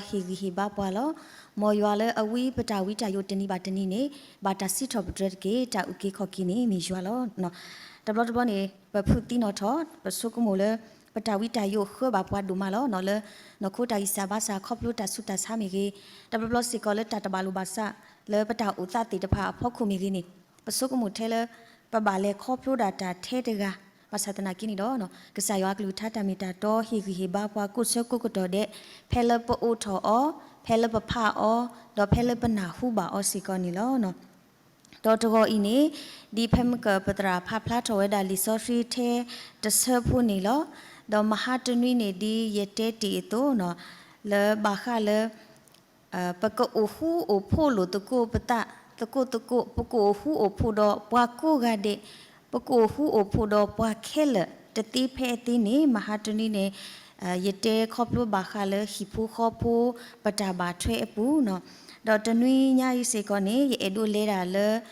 ဒီးဟ့ၣ်ဂံၢ်ဟ့ၣ်ဘါပှၤလီၤ. မ်ယွၤလၢအဝံပတၢ်ဝံတၢ်ယိးတနံၤဘၣ်တနံၤန့ၣ် ဘၣ်တၢ်စံးထီၣ်ပတြၢၤတက့ၢ်. တၢ်အုၣ်က့ၤခီၣ်က့ၤန့ၣ်မ့ၢ်ယွၤလီၤ. တဘျီတဘျီန့ၣ် ပဖုးသံနီၣ်ထီၣ် ပဆိကမိၣ်လၢ ပတၢ်ဝံတၢ်ယိးဃၢဘၣ်ပှၤဒိၣ်မးလီၤ. လၢနီၢ်ခိတၢ်ဂံၢ်စၢ်ဘါစၢ် ခီဖျိတၢ်ဆူးတၢ်ဆါမ့ၢ်ဂ့ၤ, တဘျီဘျီစ့ၢ်ကီးလၢတၢ်တဘၣ်လိာ်ဘၣ်စး လၢပတၢ်အိၣ်သးသ့ၣ်တဖၣ်အဖီခိၣ်မ့ၢ်ဂ့ၤန့ၣ် ပဆိကမိၣ်ထဲလၢ ပဘၣ်လဲၤခီဖျိဒၣ်တၢ်ထဲတဂၤ, ဘၣ်ဆၣ်သနာ်က့န့ၣ်ဒီး ကစၢ်ယွၤအကလုၢ်ကထါတၢ်မ့ၢ်တၢ်တီ ဟ့ၣ်ဂံၢ်ဟ့ၣ်ဘါပှၤကိးဆၢကိးကတီၢ်ဒဲး ဖဲလၢပအိးထီၣ်အီၤ, ဖဲလၢပဖးအီၤ, ဒီးဖဲလၢပနၢ်ဟူဘၣ်အီၤစ့ၢ်ကီးန့ၣ်လီၤ. ဒီးတဂီၤအံၤန့ၣ် ဒ်ဖဲမုၢ်ကၢၢ်ပသရၣ်ဖးဖျါထီၣ်ဝဲဒၣ်လံာ်စီဆှံထဲတဆၢဖိန့ၣ်လီၤ. ဒီးမဟါတနွံန့ၣ်ဒ်ယတဲတ့ၢ်အသိးန့ၣ် လၢဘၣ်ဃးလၢ ပကအိၣ်ဃူအိၣ်ဖိးလိာ်သကိးပသး သကိးသကိး, ပကအိၣ်ဃူအိၣ်ဖိးဒီးပှၤကိးဂၤဒဲး, ပကအိၣ်ဃူအိၣ်ဖိးဒီးပှၤခဲလၢာ်တသ့ဖဲအသ့န့ၣ် မဟါတနွံန့ၣ် ယတဲခီဖျိဘၣ်ဃးလၢဟံၣ်ဖိဃီဖိ ပတၢ်ဘၣ်ထွဲအပူၤန့ၣ်, ဒီးတနွံညါအံၤစ့ၢ်ကီးန့ၣ် ယအဲၣ်ဒိးလဲၤဒၣ်လၢ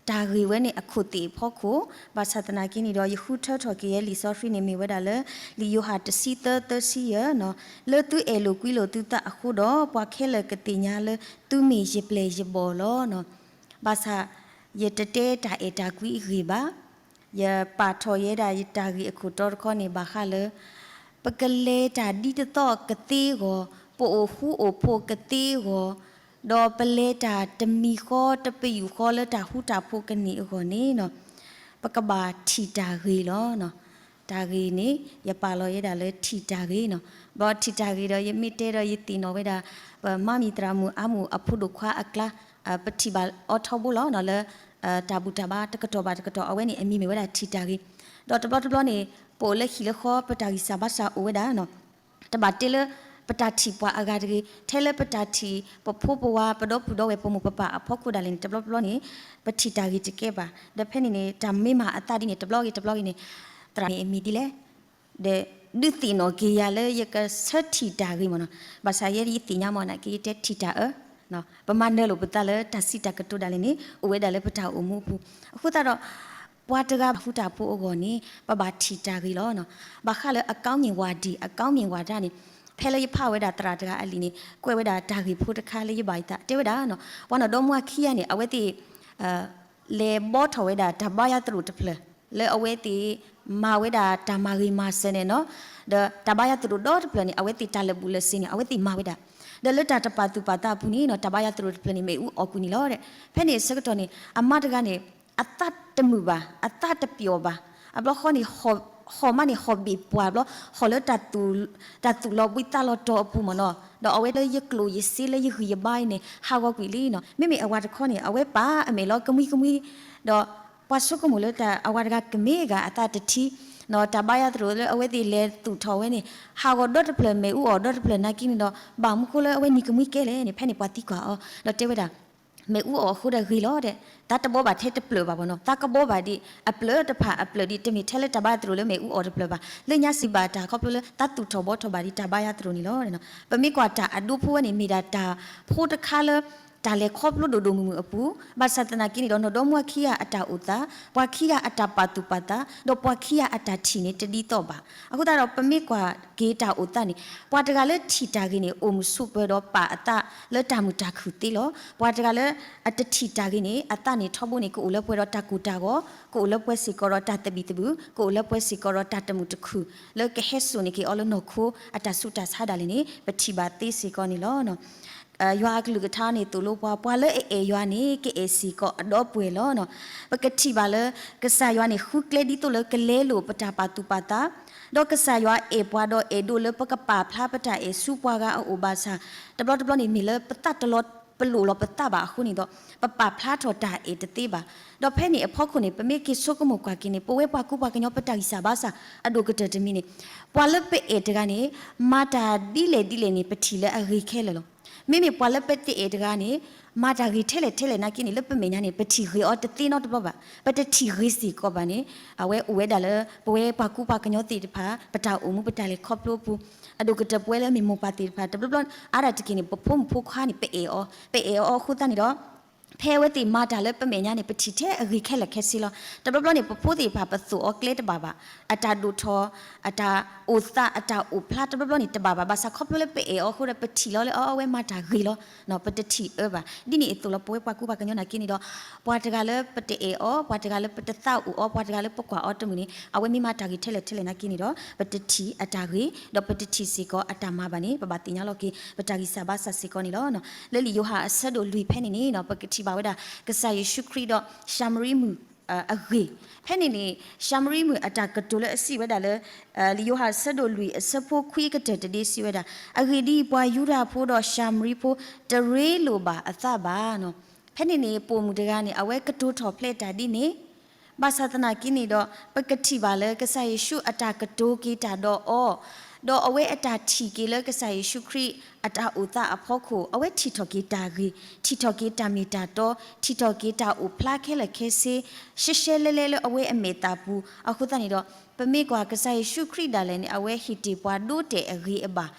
တၢ်ဂ့ၢ်ဝဲန့ၣ်အခိၣ်သ့ၣ်အဖီခိၣ်, ဘၣ်ဆၣ်သနာ်က့န့ၣ်ဒီး ယဃုထၢထီၣ်က့ၤယဲလံာ်စီဆှံန့ၣ်မ့ၢ်ဝဲဒၣ်လၢ လံာ်ယိၤဟၣ်တဆံသၢသၢဆံယဲၢ်န့ၣ်, လၢသုအဲၣ်လိာ်ကွံလိာ်သုသးအဃိဒီး ပှၤခဲလၢာ်ကသ့ၣ်ညါလၢသုမ့ၢ်ယပျဲၢ်ယဘီၣ်လီၤ. ဘၣ်ဆၣ် ယတတဲတၢ်အဲၣ်တၢ်ကွံအဂ့ၢ်ဘၣ်. ယပာ်ထီၣ်ယဲဒၣ်ယတၢ်ဂ့ၢ်အခိၣ်တီတခီန့ၣ် ဘၣ်ဃးလၢ ပကလဲၤတၢ်ဒ်တသီကသ့အဂီၢ်, ပအိၣ်ဃူအိၣ်ဖိးကသ့အဂီၢ်, ဒီးပလဲၤတၢ်တမံၤဃီတပယူာ်ဃီလၢတၢ်ဃူတၢ်ဖိးကန့ၢ်အဂီၢ်န့ၣ် ပကဘၣ်ထံၣ်တၢ်ဂ့ၤလီၤ. တၢ်ဂ့ၤန့ၣ် ယပာ်လီၤယဲဒၣ်လၢထံၣ်တၢ်ဂ့ၤန့ၣ်, ဒီးထံၣ်တၢ်ဂ့ၤဒီး ယမ့ၢ်တဲဒီးယသ့ၣ်နီၣ်ဝဲဒၣ် ပမါမံၤသရၣ်မုၣ်အါမူးအဖိဒိၣ်ခွါအကျါ ပထံၣ်ဘၣ်အီၤထီဘိလီၤ. လၢ တၢ်ဘူၣ်တၢ်ဘါတကတီၢ်ဘၣ်တကတီၢ် အဝဲန့ၣ်အမံၤမ့ၢ်ဝဲဒၣ်ထံၣ်တၢ်ဂ့ၤ, ဒီးတဘျီတဘျီန့ၣ် ပအိၣ်လၢဟံၣ်လၢဃီ ပတၢ်ဂံၢ်စၢ်ဘါစၢ်အိၣ်ဝဲဒၣ် တဘၣ်တဲလၢ ပတၢ်ထံၣ်ပှၤအဂၤတဂ့ၤ, ထဲလၢပတၢ်ထံၣ်ပဖိပဝၤ ပဒီပုၢ်ဒီဝဲၢ် ပမိၢ်ပပၢ်အဖီခိၣ်ဒၣ်လဲာ်န့ၣ် တဘျီတဘျီန့ၣ် ပထံၣ်တၢ်ဂ့ၤတကဲဘၣ်. ဒီးဖဲန့ၣ်န့ၣ် တၢ်မ့ၢ်မၤအသးဒ်န့ၣ် တဘျီဂ့ၤတဘျီဂ့ၤန့ၣ် သရၣ်န့ၣ်အမံၤဒ်လဲၣ် ဒီးဒုးသ့ၣ်နီၣ်က့ၤယၤလၢယကဆၢထံၣ်တၢ်ဂ့ၤမ့ၢ်နီၤ, ဘၣ်ဆၣ်ယဲယသ့ၣ်ညါမ့ၢ်နာ်က့ ယတဲထံၣ်တၢ်အၢ, ပမၤနၢၤလိာ်ပသးလၢတၢ်စံးတၢ်ကတိၤဒၣ်လဲာ်န့ၣ် အိၣ်ဝဲဒၣ်လၢပတၢ်အိၣ်မူအပူၤ. အဃိသတးဒီး ပှၤတဂၤဘၣ်ဃူတၢ်ဖိအဂီၢ်န့ၣ် ပဘၣ်ထံၣ်တၢ်ဂ့ၤလီၤ. ဘၣ်ဃးလၢအကောင်းမြင်ဝါဒံး အကောင်းမြင်ဝါဒန့ၣ် ဖဲလၢယဖးဝဲဒၣ်သရၣ်တဂၤအလံာ်န့ၣ် ကွဲးဝဲဒၣ်တၢ်ဂ့ၢ်ဖိတခါလၢယဘၣ်ယသး တဲဝဲဒၣ် ပှၤနီၢ်ဒီမါဝၤခံဂၤန့ၣ် အဝဲသ့ၣ် လဲၤဘှီထီၣ်ဝဲဒၣ်တၢ်ဘါယွၤသရိာ်တဖျၢၣ် လၢအဝဲသ့ၣ်မၤဝဲဒၣ်တၢ်မၤဂ့ၤမၤစၢၤန့ၣ်နီၤ, ဒီးတၢ်ဘါယွၤသရိာ်ဒီတဖျၢၣ်န့ၣ် အဝဲသ့ၣ်တၢ်လၢာ်ဘူၣ်လၢာ်စ့ၤန့ၣ် အဝဲသ့ၣ်မၤဝဲဒၣ်, ဒီးလၢတၢ်တပာ်သူၣ်ပာ်သးအပူၤန့ၣ်နီၤ တၢ်ဘါယွၤသရိာ်တဖျၢၣ်န့ၣ် မ့ၣ်အူအီၣ်ကွံာ်န့ၣ်လီၤ. ဖဲန့ၣ်ဆၢကတီၢ်န့ၣ် အမါတဂၤန့ၣ် အသးတမုာ်ဘၣ် အသးတပျီၢ်ဘၣ်, အဘျီဃီန့ၣ် ဟီၣ်မးန့ၣ် ဟီၣ်ဘ့ၣ်ပှၢ်ဘျီ ဟီၣ်လၢ တၢ်သူၣ်လီၤဘှံးသးလီၤတီၤအပူၤမ့ၢ်နီၤ, ဒီးအဝဲလၢယကျိၣ်ယစ့လၢယဂံၢ်ယဘါအံၤန့ၣ် ဟးဂီၤကွံာ်လံနီၤ. မ့မ့ၢ်အဝၤတခီန့ၣ် အဝဲပာ်အမဲာ်လီၤကမှံကမှံ ဒီးပှၤဆိကမိၣ်လၢတၢ်အဝၤတဂၤကမ့ၢ်ဂၤအသးတထံၣ်နီၤ, တၢ်ဘါယွၤသရိာ်လၢအဝဲသ့ၣ်လဲၤသူၣ်ထီၣ်ဝဲန့ၣ် ဟးဂီၤဒီတဖျၢၣ် မ့ၣ်အူအီၣ်ဒီတဖျၢၣ်နာ်က့န့ၣ်ဒီး ဘၣ်မနုၤဃိလၢအဝဲနံၤကမှံကဲလဲၣ်န့ၣ် ဖဲန့ၣ်ပှၤသံကွၢ်အီၤ ဒီးတဲဝဲဒၣ် မ့ၣ်အူအီၣ်အဃိဒီးဂ့ၤလီၤဒီး သးတဘှီဘၣ်ထဲတဖျၢၣ်ဘၣ်ဘၣ်နီၤ, သးကဘှီဘၣ်ဒံး အဖျၢၣ်တဖၣ်အဖျၢၣ်ဒံး တမ့ၢ်ထဲလၢတၢ်ဘါယွၤသရိာ်လၢမ့ၣ်အူအီၣ်တဖျၢၣ်ဘၣ်, လၢညါစံးဘၣ်တၢ်ခီဖျိလၢသးသူၣ်ထီၣ်ဘှီထီၣ်ဘၣ်ဒံးတၢ်ဘါယွၤသရိာ်န့ၣ်လီၤ. ပမ့ၢ်ကွၢ်တၢ်အဒိဖိဝဲန့ၣ် မ့ၢ်ဒၣ်တၢ်ဖိတခါလၢ တၢ်လဲၤခီဖျိဒိၣ်ဒိၣ်မုၢ်မုၢ်အပူၤ, ဘၣ်ဆၣ်သနာ်က့န့ၣ်ဒီး နီၢ်ဒီမါဝၤခံဂၤအတၢ်အိၣ်သး, ပှၤခံဂၤအတၢ်ပာ်သူၣ်ပာ်သး, ဒီးပှၤခံဂၤအတၢ်ထံၣ်န့ၣ်တဒ်သိးဘၣ်. အဃိသတးဒီး ပမ့ၢ်ကွၢ်က့ၤတၢ်အိၣ်သးန့ၣ် ပှၤတဂၤလၢထံၣ်တၢ်ဂ့ၤန့ၣ် အိၣ်မုာ်ဆိးပၢၤဒီးပာ်အသးလၢတၢ်မုာ်တၢ်ခုၣ်သ့လီၤ. ပှၤတဂၤလၢအတထံၣ်တၢ်ဂ့ၤန့ၣ် အသးန့ၣ်ထီဘိန့ၣ် ကအိၣ်လၢပှဲၤဒီးတၢ်ကိၢ်တၢ်ဂီၤ, ကအိၣ်လၢပှဲၤစ့ၢ်ကီးဒီးတၢ်သဘံၣ်သဘုၣ်, ကအိၣ်လၢပှဲၤစ့ၢ်ကီးဒီးတၢ်တမုာ်တခုၣ် လၢကဟဲစိာ်န့ၢ်က့ၤအီၤလၢနီၢ်ခိအတၢ်ဆူးတၢ်ဆါဒၣ်လဲာ်န့ၣ် ပထံၣ်ဘၣ်သ့စ့ၢ်ကီးန့ၣ်လီၤ. ယွၤအကလုၢ်ကထါန့ၣ်သိၣ်လိပှၤ, ပှၤလၢအအဲၣ်ယွၤန့ၣ် ကအဲၣ်စ့ၢ်ကီးအဒီပုၢ်ဝဲၢ်လီၤ. ပကထံၣ်ဘၣ်လၢ ကစၢ်ယွၤန့ၣ်ဃုကျဲဒ်သိးလၢကလဲလိာ်ပတၢ်ပာ်သူၣ်ပာ်သး, ဒီးကစၢ်ယွၤအဲၣ်ပှၤဒီးအဲၣ်ဒိးလၢပကပာ်ဖျါပတၢ်အဲၣ်ဆူပှၤဂၤအအိၣ်ဘၣ်ဆၣ်, တဘျီတဘျီန့ၣ်မ့ၢ်လၢပသးတလီၤပလိာ်လီၤပသးဘၣ်အဃိန့ၣ်ဒီး ပပာ်ဖျါထီၣ်တၢ်အဲၣ်တသ့ဘၣ်. ဒီးဖဲန့ၣ်အဖီခိၣ်န့ၣ် ပမ့ၢ်က့ၤဆိကမိၣ်ကွၢ်က့ၤန့ၣ် ပဝဲပှၤကူပှၤကညီပတၢ်ဂံၢ်စၢ်ဘါစၢ်အဒိၣ်ကတၢၢ်တမံၤန့ၣ် ပှၤလၢပအဲၣ်တဂၤန့ၣ် မၤတၢ်ဒ်လဲၣ်ဒ်လဲၣ်န့ၣ် ပထံၣ်လၢအဂ့ၤခဲလၢာ်လီၤ. မ့မ့ၢ်ပှၤလၢပတအဲၣ်တဂၤန့ၣ် မၤတၢ်ဂ့ၤထဲလဲၣ်ထဲလဲၣ်နာ်က့န့ၣ် လၢပမဲာ်ညါန့ၣ် ပထံၣ်ဂ့ၤအီၤတသ့နီတဘျီဘၣ်. ပတထံၣ်ဂ့ၤစ့ၢ်ကီးဘၣ်န့ၣ် အဝဲအိၣ်ဝဲဒၣ်လၢ ပဝဲပှၤကူပှၤကညီသ့ၣ်တဖၣ် ပတၢ်အိၣ်မူပတၢ်လဲၤခီဖျိအပူၤ အဒိၣ်ကတၢၢ်ပဝဲလၢမ့ၢ်မိၢ်ပၢ်သ့ၣ်တဖၣ် တဘျီဘျီအါဒၣ်တက့ၢ်န့ၣ် ပဖိမုၣ်ဖိခွါန့ၣ် ပအဲၣ်အီၤ ပအဲၣ်အီၤအဃိသတးန့ၣ်ဒီး ဖဲအဝဲသ့ၣ်မၤတၢ်လၢပမဲာ်ညါန့ၣ် ပထံၣ်ထဲအဂ့ၤခဲလၢာ်ခဲဆ့လီၤ. တဘျီဘျီန့ၣ် ပဖိသ့ၣ်တဖၣ်ပသိၣ်အီၤကျဲတဘၣ်ဘၣ်, အတၢ်ဒိၣ်ထီၣ်, အတၢ်အိၣ်သး အတၢ်အိၣ်ဖျါ တဘျီဘျီန့ၣ်တဘၣ်ဘၣ်. ဘၣ်ဆၣ်ခီဖျိလၢပအဲၣ်အီၤအဃိဒီး ပထံၣ်လီၤလၢအီၤ အဝဲမၤတၢ်ဂ့ၤလီၤ. ပတထံၣ်အၢဘၣ်. ဒ်န့ၣ်အသိးလီၤ ပဝဲပှၤကူပှၤကညီနာ်က့န့ၣ်ဒီး ပှၤတဂၤလၢပတအဲၣ်အီၤ, ပှၤတဂၤလၢပတသးအိၣ်အီၤ, ပှၤတဂၤလၢပကွၢ်အီၤတမုာ်န့ၣ် အဝဲမ့ၢ်မၤတၢ်ဂ့ၤထဲလဲၣ်ထဲလဲၣ်နာ်က့န့ၣ်ဒီး ပတထံၣ်အတၢ်ဂ့ၤ, ဒီးပတထံၣ်စ့ၢ်ကီးအတၢ်မၤဘၣ်န့ၣ် ပဘၣ်သ့ၣ်ညါလီၤက့ၤ ပတၢ်ဂံၢ်စၢ်ဘါစၢ်စ့ၢ်ကီးန့ၣ်လီၤ. လၢလံာ်ယိၤဟၣ်အဆၢဒိၣ်လွံၢ်ဖဲန့ၣ်န့ၣ် ပကထံၣ်ဘၣ်ဝဲဒၣ် ကစၢ်ယ့ၣ်ၡူးခရံာ်ဒီးၡၤမရံမုၣ်အဂ့ၢ်. ဖဲန့ၣ်န့ၣ် ၡၤမရံမုၣ်အတၢ်ကတိၤလၢအစံးဝဲဒၣ်လၢ လံာ်ယိၤဟၣ်အဆၢဒိၣ်လွံၢ်အဆၢဖိခွံအကတၢၢ်တဒ့စံးဝဲဒၣ်, အဂ့ၢ်ဒ်အံၤ, ပှၤယူဒၤဖိဒီးၡၤမရံဖိ တရ့လိာ်ဘၣ်အသးဘၣ်. ဖဲန့ၣ်န့ၣ် ပိာ်မုၣ်တဂၤန့ၣ် အဝဲကတိၤထီၣ်ဖျဲးတၢ်ဒ်န့ၣ်, ဘၣ်ဆၣ်သနာ်က့န့ၣ်ဒီး ပကထံၣ်ဘၣ်လၢကစၢ်ယ့ၣ်ၡူးအတၢ်ကတိၤက့ၤတၢ်ဒီးအီၤ, ဒီးအဝဲအတၢ်ထံၣ်က့ၤလၢကစၢ်ယ့ၣ်ၡူးခရံာ်အတၢ်အိၣ်သးအဖီခိၣ် အဝဲထံၣ်ထီၣ်က့ၤတၢ်ဂ့ၤ, ထံၣ်ထီၣ်က့ၤတၢ်မ့ၢ်တၢ်တီ, ထံၣ်ထီၣ်က့ၤတၢ်အိၣ်ဖျါခဲလၢာ်ခဲဆ့ ရှဲရှဲလဲလဲလၢအဝဲအမဲာ်သးပူၤ. အဃိသတးန့ၣ်ဒီး ပမ့ၢ်ကွၢ်ကစၢ်ယ့ၣ်ၡူးခရံာ်ဒၣ်လဲာ်န့ၣ် အဝဲဟ့ၣ်တ့ၢ်ပှၤဒိတဲာ်အဂ့ၤအဘၣ်,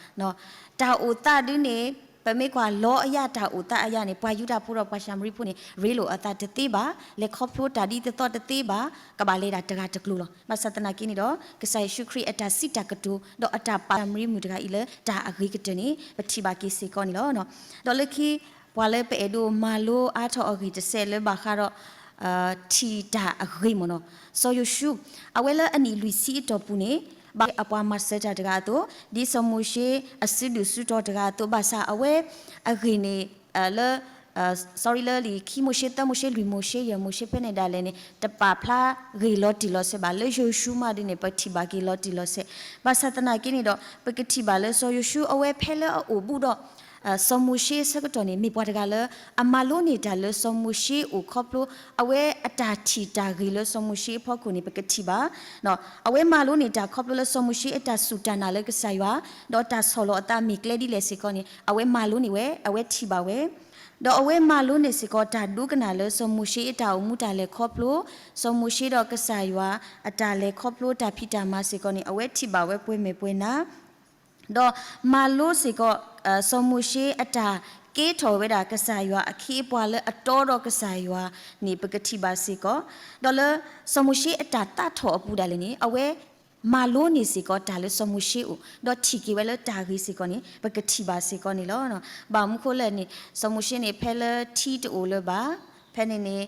တၢ်အိၣ်သးဒုန့ၣ် ပမ့ၢ်ကွၢ်လီအယၢ်တၢ်အိၣ်သးအယၢ်န့ၣ် ပှၤယူဒၤဖိဒီးပှၤၡၤမရံဖိန့ၣ် ရ့လိာ်အသးတသ့ဘၣ်, လဲၤခီဖျိတၢ်ဒ်သိးတသ့ဘၣ်, ကဘၣ်လဲၤဒၣ်တဂၤတကျိၤလီၤ. ဘၣ်ဆၣ်သနာ်က့န့ၣ်ဒီး ကစၢ်ယ့ၣ်ၡူးခရံာ်အတၢ်စံးတၢ်ကတိၤ ဒီးအတၢ်ပာ်လီၤ ၡၤမရံမုၣ်တဂၤအံၤလၢတၢ်အဂ့ၤကတၢၢ်န့ၣ် ပထံၣ်ဘၣ်က့ၤစ့ၢ်ကီးန့ၣ်လီၤ. ဒီးလၢခံ ပှၤလၢပအဲၣ်ဒိးမၤလိအါထီၣ်အဂ့ၢ်တစဲးလၢဘၣ်ဃးဒီး ထံၣ်တၢ်အဂ့ၤမ့ၢ်နီၤ, စီၤယိၤၡူး အဝဲလၢအနံၣ်လွံၢ်ဆံအတီၢ်ပူၤန့ၣ် ဘၣ်အပှၤမၤစၢၤတၢ်တဂၤအသိး, ဒ်စီၤမိၤၡ့အစုဒုၣ်စုတီၤတဂၤအသိး, ဘၣ်ဆၣ်အဝဲအဂ့ၢ်န့ၣ် လၢ sorry လၢလံာ်ခံမိၤၡ့ သၢမိၤၡ့ လွံၢ်မိၤၡ့ ယဲၢ်မိၤၡ့ဖဲန့ၣ်ဒၣ်လဲာ်န့ၣ် တပာ်ဖျါဂ့ၤလီၤတံၢ်လီၤဆဲးဘၣ်. လၢယိၤၡူးမးဒ်န့ၣ် ပထံၣ်ဘၣ်က့ၤလီၤတံၢ်လီၤဆဲး. ဘၣ်ဆၣ်သနာ်က့န့ၣ်ဒီး ပကထံၣ်ဘၣ်လၢစီၤယိၤၡူးအဝဲဖဲလၢအအိၣ်ဘူးဒီး စီၤမိၤၡ့အဆၢကတီၢ်န့ၣ် မ့ၢ်ပှၤတဂၤလၢ အမၤလိန့ၢ်တၢ်လၢစီၤမိၤၡ့အိၣ်ခီဖျိ အဝဲအတၢ်ထံၣ်တၢ်ဂ့ၤလၢစီၤမိၤၡ့အဖီခိၣ်န့ၣ် ပကထံၣ်ဘၣ်. အဝဲမၤလိန့ၢ်တၢ်ခီဖျိလၢစီၤမိၤၡ့အတၢ်စူၢ်တၢ်နာ်လၢကစၢ်ယွၤ, ဒီးတၢ်ဆီၣ်လီၤအသးမ့ၢ်ကျဲဒ်လဲၣ်စ့ၢ်ကီးန့ၣ် အဝဲမၤလိန့ၢ်ဝဲ, အဝဲထံၣ်ဘၣ်ဝဲ ဒီးအဝဲမၤလိန့ၢ်စ့ၢ်ကီးတၢ်ဒိကနၣ်လၢစီၤမိၤၡ့အတၢ်အိၣ်မူတၢ်လဲၤခီဖျိ, စီၤမိၤၡ့ဒီးကစၢ်ယွၤအတၢ်လဲၤခီဖျိတၢ်ဖံးတၢ်မၤစ့ၢ်ကီးန့ၣ် အဝဲထံၣ်ဘၣ်ဝဲပှဲၤမဲာ်ပှဲၤနါ, ဒီးမၤလိစ့ၢ်ကီး စီၤမိၤၡ့အတၢ်ကဲထီၣ်ဝဲဒၣ် ကစၢ်ယွၤအခ့အပှၤလၢအတီဒီးကစၢ်ယွၤန့ၣ် ပကထံၣ်ဘၣ်စ့ၢ်ကီး, ဒီးလၢစီၤမိၤၡ့အတၢ်သးထီၣ်အပူၤဒၣ်လဲာ်န့ၣ် အဝဲမၤလိန့ၢ်စ့ၢ်ကီးတၢ်လၢစီၤမိၤၡ့အိၣ်, ဒီးထံၣ်က့ၤဝဲလၢတၢ်ဂ့ၤစ့ၢ်ကီးန့ၣ် ပကထံၣ်ဘၣ်စ့ၢ်ကီးန့ၣ်လီၤ. ဘၣ်မနုၤဃိလဲၣ်န့ၣ် စီၤမိၤၡ့န့ၣ် ဖဲလၢထံတအိၣ်လၢၤဘၣ်, ဖဲန့ၣ်န့ၣ်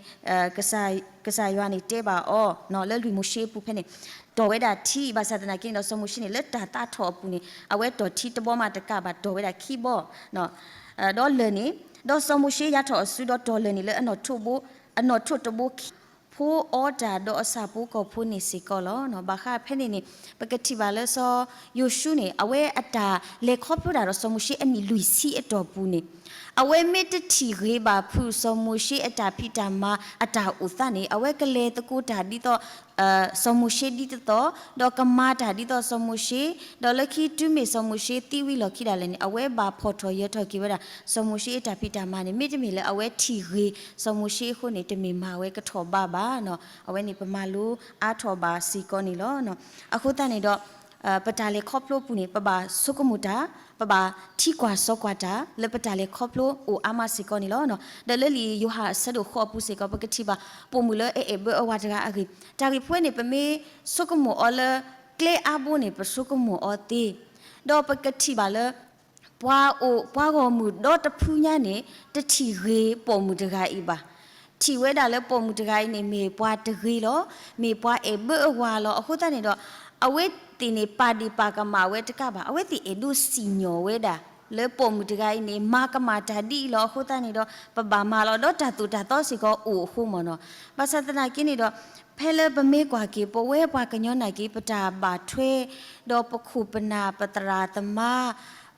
ကစၢ်ယွၤန့ၣ်တဲဘၣ်အီၤ လၢလွံၢ်မိၤၡ့အပူၤဖဲန့ၣ် တီၢ်ဝဲဒၣ်ထံ, ဘၣ်ဆၣ်သနာ်က့န့ၣ်ဒီး စီၤမိၤၡ့န့ၣ် လၢတၢ်သးထီၣ်အပူၤန့ၣ် အဝဲတီၢ်ထံတဘီမးတကးဘၣ် တီၢ်ဝဲဒၣ်ခံဘီ, ဒီးလၢာ်န့ၣ်, ဒီးစီၤမိၤၡ့ယါထီၣ်အစုဒီးတီၢ်လၢာ်န့ၣ်လၢအနီၣ်ထိးဘိ, အနီၣ်ထိးတဘိခံ ဖိအီတၢ်ဒီးအဆၣ်ဖိကီၢ်ဖိန့ၣ်စ့ၢ်ကီးလီၤ. ဘၣ်ဃးဖဲန့ၣ်န့ၣ် ပကထံၣ်ဘၣ်လၢစီၤယိၤၡူးန့ၣ် အဝဲအတၢ်လဲၤခီဖျိတၢ်ဒီးစီၤမိၤၡ့အနံၣ်လွံၢ်ဆံအတီၢ်ပူၤန့ၣ် အဝဲမ့ၢ်တထံၣ်ဂ့ၤဘၣ်ဖုးစီၤမိၤၡ့အတၢ်ဖံးတၢ်မၤအတၢ်အိၣ်သးန့ၣ် အဝဲကလဲၤသကိးတၢ်ဒ်သိး စီၤမိၤၡ့ဒ်သိးသိး, ဒီးကမၤတၢ်ဒ်သိးစီၤမိၤၡ့, ဒီးလၢခံတုၤမ့ၢ်စီၤမိၤၡ့သံဝံၤလီၢ်ခံဒၣ်လဲာ်န့ၣ် အဝဲဘၣ်ဖီၣ်ထီၣ်ယၢၤထီၣ်က့ၤဝဲဒၣ် စီၤမိၤၡ့အတၢ်ဖံးတၢ်မၤန့ၣ် မ့တမ့ၢ်လၢအဝဲထံၣ်ဂ့ၤစီၤမိၤၡ့အဃိန့ၣ် တမ့ၢ်မၤဝဲကထီၣ်ဘးဘၣ်. အဝဲန့ၣ်ပမၤလိအါထီၣ်ဘၣ်စ့ၢ်ကီးန့ၣ်လီၤ. အဃိသတးန့ၣ်ဒီး ပတၢ်လဲၤခီဖျိပူၤန့ၣ် ပဘၣ်ဆိကမိၣ်တၢ်, ပဘၣ်ထံကွၢ်စီကွၢ်တၢ် လၢပတၢ်လဲၤခီဖျိအိၣ်အါမးစ့ၢ်ကီးန့ၣ်လီၤ. ဒီးလၢလံာ်ယိၤဟၣ်အဆၢဒိၣ်ဃိးအပူၤစ့ၢ်ကီး ပကထံၣ်ဘၣ် ပိာ်မုၣ်လၢအအဲၣ်ဘၢအဝၤတဂၤအဂ့ၢ်, တၢ်ဂ့ၢ်ဖိန့ၣ် ပမ့ၢ်ဆိကမိၣ်အီၤလၢကျဲအါဘိန့ၣ် ပဆိကမိၣ်အီၤသ့, ဒီးပကထံၣ်ဘၣ်လၢ ပှၤအိၣ်ပှၤဂီၢ်မုၢ်ဒီတဖုညါန့ၣ် တထံၣ်ဂ့ၤပိာ်မုၣ်တဂၤအံၤဘၣ်. ထံၣ်ဝဲဒၣ်လၢပိာ်မုၣ်တဂၤအံၤန့ၣ် မ့ၢ်ပှၤတဂ့ၤလီၤ, မ့ၢ်ပှၤအဲၣ်ဘၢအဝၤလီၤ. အဃိသတးန့ၣ်ဒီး အဝဲသ့ၣ်န့ၣ် ပာ်ဒ့ၣ်ပာ်ကမၣ်ဝဲတကးဘၣ်, အဝဲသ့ၣ်အဲၣ်ဒိးစံၣ်ညီၣ်ဝဲဒၣ် လၢပိာ်မုၣ်တဂၤအံၤန့ၣ် မၤကမၣ်တၢ်ဒ်အံၤလီၤ. အဃိသတးန့ၣ်ဒီး ပဘၣ်မၤလီၤ ဒီးတၢ်သိၣ်တၢ်သီစ့ၢ်ကီးအိၣ်အဃိမ့ၢ်နီၤ. ဘၣ်ဆၣ်သနာ်က့န့ၣ်ဒီး ဖဲလၢပမ့ၢ်ကွၢ်က့ၤ ပဝဲပှၤကညီနာ်က့ ပတၢ်ဘၣ်ထွဲ ဒီးပခိၣ်ပနၢ်ပသရၣ်သမါ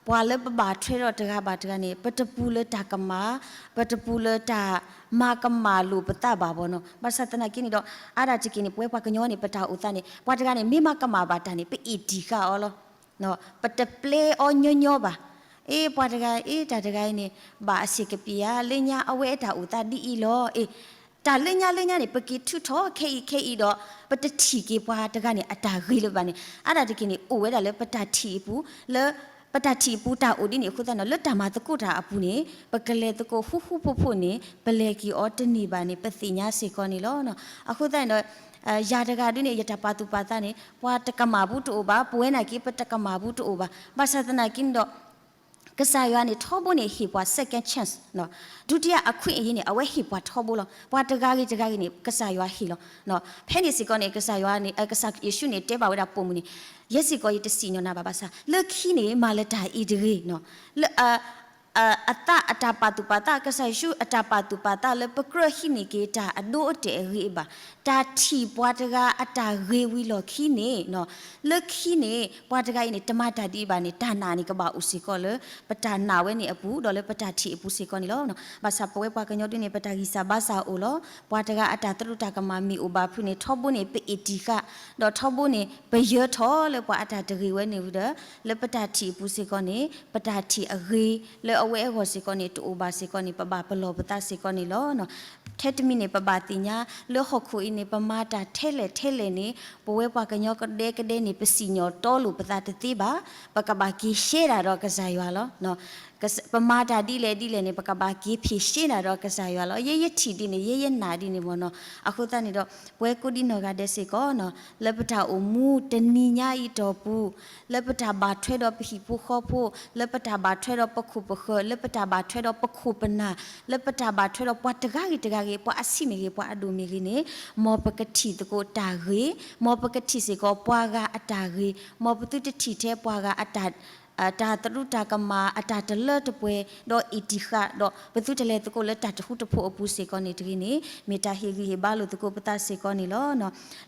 ပှၤလၢပဘၣ်ထွဲဒီးတဂၤဘၣ်တဂၤန့ၣ် ပတပူၤလၢတၢ်ကမၣ်, ပတပူၤလၢတၢ်မၤကမၣ်လိာ်ပသးဘၣ်ဘၣ်နီၤ. ဘၣ်ဆၣ်သနာ်က့န့ၣ်ဒီး အါဒၣ်တက့ၢ်န့ၣ် ပဝဲပှၤကညီန့ၣ် ပတၢ်အိၣ်သးန့ၣ် ပှၤတဂၤန့ၣ် မ့ၢ်မၤကမၣ်ဘၣ်တၢ်န့ၣ် ပအ့ၣ်တံၢ်ဃာ်အီၤလီၤ. ပတပျဲအီၤညီညီဘၣ်. အ့ ပှၤတဂၤ အ့ တၢ်တဂၤအံၤန့ၣ် ဘၣ်အဆ့ၣ်ကပံာ်ဧါ, လၢညါအဝဲအတၢ်အိၣ်သးဒ်အံၤလီၤ. အ့ တၢ်လၢညါလၢညါန့ၣ် ပက့ၤထုးထီၣ်ခဲအံၤခဲအံၤဒီး ပတထံၣ်က့ၤပှၤတဂၤန့ၣ် အတၢ်ဂ့ၤလၢၤဘၣ်န့ၣ် အါဒၣ်တက့ၢ်န့ၣ် အိၣ်ဝဲဒၣ်လၢပတၢ်ထံၣ်အပူၤ လၢ ပတၢ်ထံၣ်အပူၤတၢ်အိၣ်ဒ်န့ၣ်အဃိသတးန့ၣ်ဒီး လၢတၢ်မၤသကိးတၢ်အပူၤန့ၣ် ပကလဲၤသကိးဃူဃူဖိးဖိးန့ၣ် ပလဲၤက့ၤအီၤတန့ၢ်ဘၣ်န့ၣ် ပသ့ၣ်ညါစ့ၢ်ကီးန့ၣ်လီၤ. အဃိသတးန့ၣ်ဒီး ယၤတဂၤဒ်န့ၣ် ယတၢ်ပာ်သူၣ်ပာ်သးန့ၣ် ပှၤတကမၣ်ပူၤတအိၣ်ဘၣ်, ပဝဲနာ်က့ ပတကမၣ်ပူၤတအိၣ်ဘၣ်. ဘၣ်ဆၣ်သနာ်က့န့ၣ်ဒီး ကစၢ်ယွၤန့ၣ် ထီဘိန့ၣ်ဟ့ၣ်ပှၤ second chance ဒုတိယအခွင့်အရေးန့ၣ် အဝဲဟ့ၣ်ပှၤထီဘိလီၤ. ပှၤတဂၤဂ့ၤတဂၤဂ့ၤန့ၣ် ကစၢ်ယွၤဟ့ၣ်လီၤ. ဖဲန့ၣ်စ့ၢ်ကီးန့ၣ် ကစၢ်ယွၤန့ၣ် ကစၢ်ယ့ၣ်ၡူးန့ၣ် တဲဘၣ်ဝဲဒၣ်ပိာ်မုၣ်န့ၣ်, ယဲစ့ၢ်ကီးယတစံၣ်ညီၣ်နၤဘၣ်ဘၣ်ဆၣ် လၢခံန့ၣ် မၤလၢတၢ်အံၤတဂ့ၤ, လၢ အသးအတၢ်ပာ်သူၣ်ပာ်သး ကစၢ်ယ့ၣ်ၡူးအတၢ်ပာ်သူၣ်ပာ်သးလၢပကြၢးဟံးန့ၢ်က့ၤတၢ်အဒိအတဲာ်အဂ့ၤဘၣ်, တၢ်ထံၣ်ပှၤတဂၤအတၢ်ဂ့ၤဝံၤလီၢ်ခံန့ၣ်, လၢခံန့ၣ် ပှၤတဂၤအံၤန့ၣ် တမၤတၢ်ဒ်အံၤဘၣ်န့ၣ် တၢ်နာ်န့ၣ်ကဘၣ်အိၣ်စ့ၢ်ကီးလၢ ပတၢ်နာ်ဝဲန့ၣ်အပူၤ ဒီးလၢပတၢ်ထံၣ်အပူၤစ့ၢ်ကီးန့ၣ်လီၤ. ဘၣ်ဆၣ်ပဝဲပှၤကညီဒ်န့ၣ် ပတၢ်ဂံၢ်စၢ်ဘါစၢ်အိၣ်လီၤ. ပှၤတဂၤအတၢ်သရူးတၢ်ကမၣ်မ့ၢ်အိၣ်ဘၣ်ဖုးန့ၣ် ထီဘိန့ၣ် ပအ့ၣ်တံၢ်ဃာ်, ဒီးထီဘိန့ၣ် ပယၢၤထီၣ်လၢပှၤအတၢ်တဂ့ၤဝဲန့ၣ်ဝံၤဒီး လၢပတၢ်ထံၣ်အပူၤစ့ၢ်ကီးန့ၣ် ပတၢ်ထံၣ်အဂ့ၤ လၢအဝဲအဂီၢ်စ့ၢ်ကီးန့ၣ် တအိၣ်ဘၣ်စ့ၢ်ကီးန့ၣ် ပဘၣ်ပလီၢ်ပသးစ့ၢ်ကီးန့ၣ်လီၤ. ထဲတမံၤန့ၣ် ပဘၣ်သ့ၣ်ညါ လၢဟီၣ်ခိၣ်အံၤန့ၣ် ပမၤတၢ်ထဲလဲၣ်ထဲလဲၣ်န့ၣ် ပဝဲပှၤကညီကဒဲကဒဲန့ၣ် ပစံၣ်ညီၣ်တီလိာ်ပသးတသ့ဘၣ်. ပကဘၣ်က့ၤရှဲဒၣ်ဒီးကစၢ်ယွၤလီၤ. ပမၤတၢ်ဒ်လဲၣ်ဒ်လဲၣ်န့ၣ် ပကဘၣ်က့ၤဖံးရှဲဒၣ်ဒီးကစၢ်ယွၤလီၤ. ယဲယထံၣ်ဒ်န့ၣ် ယဲယနာ်ဒ်န့ၣ်မ့ၢ်နီၤ. အဃိသတးန့ၣ်ဒီး ပဝဲကိးဒံနီၢ်ဂၤဒဲးစ့ၢ်ကီးနီၤ လၢပတၢ်အိၣ်မူတနံၤညါအံၤတီၢ်ပူၤ လၢပတၢ်ဘၣ်ထွဲဒီးပဟံၣ်ဖိဃီဖိ, လၢပတၢ်ဘၣ်ထွဲဒီးပခိၣ်ပဃၢၤ, လၢပတၢ်ဘၣ်ထွဲဒီးပခိၣ်ပနၢ်, လၢပတၢ်ဘၣ်ထွဲဒီးပှၤတဂၤဂ့ၤတဂၤဂ့ၤ, ပှၤအဆံးမ့ၢ်ဂ့ၤ, ပှၤအဒိၣ်မ့ၢ်ဂ့ၤန့ၣ်, မ်ပကထံၣ်သကိးတၢ်ဂ့ၤ, မ်ပကထံၣ်စ့ၢ်ကီးပှၤဂၤအတၢ်ဂ့ၤ, မ်ပသုတထံၣ်ထဲပှၤဂၤအတၢ် တၢ်သရူးတၢ်ကမၣ် အတၢ်တလၢတပှဲၤ ဒီးအ့ၣ်တံၢ်ဃာ်ဒီး ပသုတလဲၤသကိးလၢတၢ်တဃူတဖိးအပူၤစ့ၢ်ကီးန့ၣ်တဂ့ၤန့ၣ် မ့ၢ်တၢ်ဟ့ၣ်ဂံၢ်ဟ့ၣ်ဘါလိာ်သကိးပသးစ့ၢ်ကီးန့ၣ်လီၤ.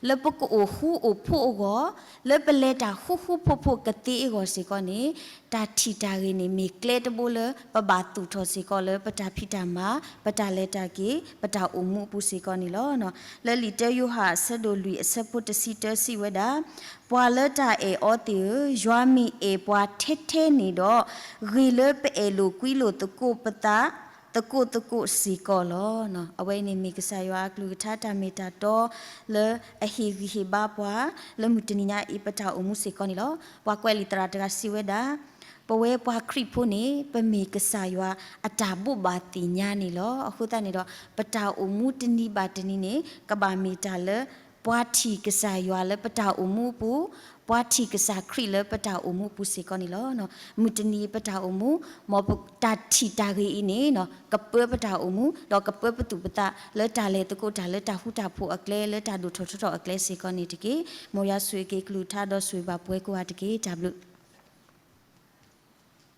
လၢပကအိၣ်ဃူအိၣ်ဖိးအဂီၢ်, လၢပလဲၤတၢ်ဃူဃူဖိးဖိးကသ့အဂီၢ်စ့ၢ်ကီးန့ၣ် တၢ်ထံၣ်တၢ်ဂ့ၤန့ၣ် မ့ၢ်ကျဲတဘိလၢပဘၣ်သူၣ်ထီၣ်စ့ၢ်ကီးလၢပတၢ်ဖံးတၢ်မၤ, ပတၢ်လဲၤတၢ်က့ၤ, ပတၢ်အိၣ်မူအပူၤစ့ၢ်ကီးန့ၣ်လီၤ. လၢလံာ်တၢယိၤဟၣ်အဆၢဒိၣ်လွံၢ်အဆၢဖိတဆံတၢစံးဝဲဒၣ်, ပှၤလၢတၢ်အဲၣ်အီၤသ့ၣ်ဧၢ, ယွၤမ့ၢ်အဲၣ်ပှၤထဲထဲန့ၣ်ဒီး, ဂ့ၤလၢပအဲၣ်လိာ်ကွံလိာ်သကိးပသး သကိးသကိးစ့ၢ်ကီးလီၤ. အဝဲအံၤန့ၣ်မ့ၢ်ကစၢ်ယွၤအကလုၢ်ကထါတၢ်မ့ၢ်တၢ်တီ လၢအဟ့ၣ်ဂံၢ်ဟ့ၣ်ဘါပှၤ လၢမုၢ်တနံၤညါအံၤပတၢ်အိၣ်မူစ့ၢ်ကီးန့ၣ်လီၤ. ပှၤကွဲးလံာ်သရၣ်တဂၤစံးဝဲဒၣ်, ပဝဲပှၤခရံာ်ဖိန့ၣ် ပမ့ၢ်ကစၢ်ယွၤအတၢ်ဘိးဘၣ်သ့ၣ်ညါန့ၣ်လီၤ. အဃိသတးန့ၣ်ဒီး ပတၢ်အိၣ်မူတနံၤဘၣ်တနံၤန့ၣ် ကဘၣ်မ့ၢ်တၢ်လၢ ပှၤထံၣ်ကစၢ်ယွၤလၢပတၢ်အိၣ်မူအပူၤ, ပှၤထံၣ်ကစၢ်ခရံာ်လၢပတၢ်အိၣ်မူအပူၤစ့ၢ်ကီးန့ၣ်လီၤ. မုၢ်တနံၤပတၢ်အိၣ်မူ, မ်ပတၢ်ထံၣ်တၢ်ဂ့ၤအံၤန့ၣ် ကပၢပတၢ်အိၣ်မူ, ဒီးကပၢပသူၣ်ပသးလၢတၢ်လဲၤသကိးတၢ်လၢတၢ်ဃူတၢ်ဖိးအကျဲ, လၢတၢ်ဒိၣ်ထီၣ်ထီထီၣ်အကျဲစ့ၢ်ကီးန့ၣ်တက့ၢ်. မ်ယွၤဆိၣ်ဂ့ၤက့ၤကလုၢ်ကထါဒီးဆိၣ်ဂ့ၤဘၣ်ပှၤကိးဂၤတက့ၢ်. တၢ်ဘျုး